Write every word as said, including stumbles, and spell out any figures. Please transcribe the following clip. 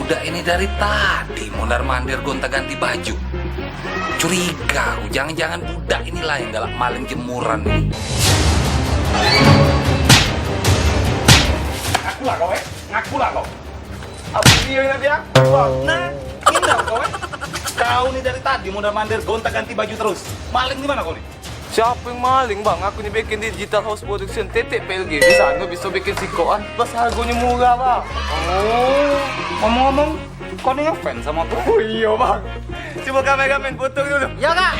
Budak ini dari tadi mondar-mandir gonta-ganti baju. Curiga aku, jangan-jangan budak inilah yang galak maling jemuran ini. Ngakulah kau, eh? Ngakulah kau. Apa dia ini dia? Nah, ini kau, eh? Kau ni dari tadi mondar-mandir gonta-ganti baju terus. Maling di mana kau ni? Siapa yang maling, Bang? Aku ni bikin digital house production, T T P L G. Di sana bisa bikin sikokan, plus harganya murah, Bang. Oh, ngomong-ngomong, kau ni ngefans sama aku? Oh iya, Bang. Coba kameramen foto dulu. Ya, Kak.